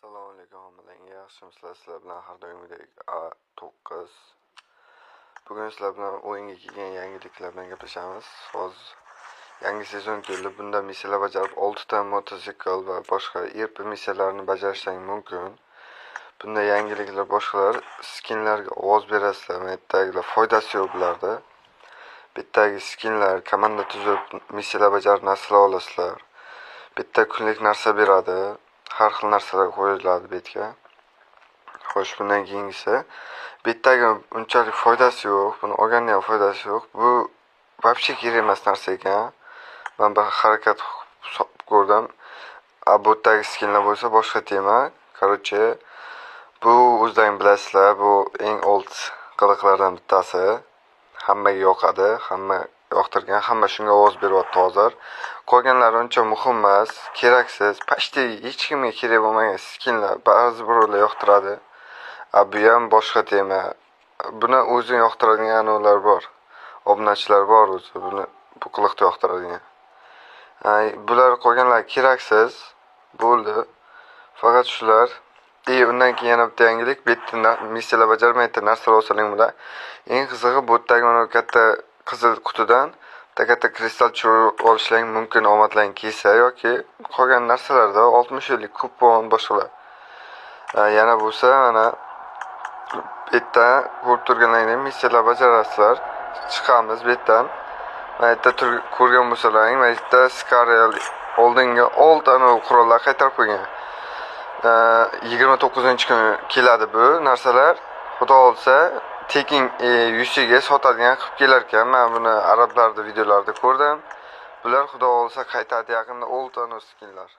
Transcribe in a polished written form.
Assalomu alaykum hammalarga, yaxshimisizlar? Sizlar bilan har doimgidek A9. Bugun sizlar bilan o'yinga kelgan yangiliklar bilan gaplashamiz. Hozir yangi sezon keldi. Bunda missiyalar bajarib 6 ta mototsikl va boshqa RP missiyalarini bajarishlaring mumkin. Bunda yangiliklar boshqalar skinlarga ovoz berasizlar. Mana yerdagilar foydasi yo'q bularda. Bu yerdagi skinlar komanda tuzib missiyalar bajarib narsalar olasizlar. Bitta kunlik narsa beradi. Har xil narsalar qo'yiladi bu yerga. Xo'sh, bundan keyingisi bu yerdagi unchalik foydasi yo'q. Buni olganda ham foydasi yo'q. Bu вообще kerak emas narsa ekan. Men bir harakat qilib ko'rdim. A bu yerdagi skinlar bo'lsa boshqa tema. Короче, bu o'zlaring bilasizlar, bu eng old qiliqlardan bittasi. Hammaga yoqadi, hamma yoqtirgan, hamma shunga ovoz beryapti hozir. Qolganlari uncha muhim emas, keraksiz, почти hech kimga kerak bo'lmagan skinlar ba'zi birovlar yoqtiradi. A bu ham boshqa tema. Buni o'zini yoqtiradigan anavlar bor. Obunachilar bor o'zi buni, bu qiliqni yoqtiradigan. Bular qolganlar keraksiz. Bo'ldi. Faqat shular. И undan keyin yana bitta yangilik, bu yerda missiyalar bajarmay bitta narsalar olsalar bo'ladi. Eng qizig'i bu yerdagi mana katta qizil qutidan bitta katta kristal tushirib olishlaring mumkin omadlaring kelsa yoki qolgan narsalarda 60 yillik kupon boshqalar. Yana bo'lsa mana bu yerda ko'rib turganlaringdek missiyalar bajarasizlar. Chiqamiz bu yerdan. Mana yerda ko'rgan bo'lsalaring, mana yerda Scarel oldingi old anavi qurollar qaytarib qo'ygan. 29-kuni keladi bu narsalar. Xudo xohlasa tekin UCga sotadigan qilib kelar ekan. Men buni arablarda videolarda ko'rdim. Bular xudo xohlasa qaytadi yaqinda old anavi skinlar.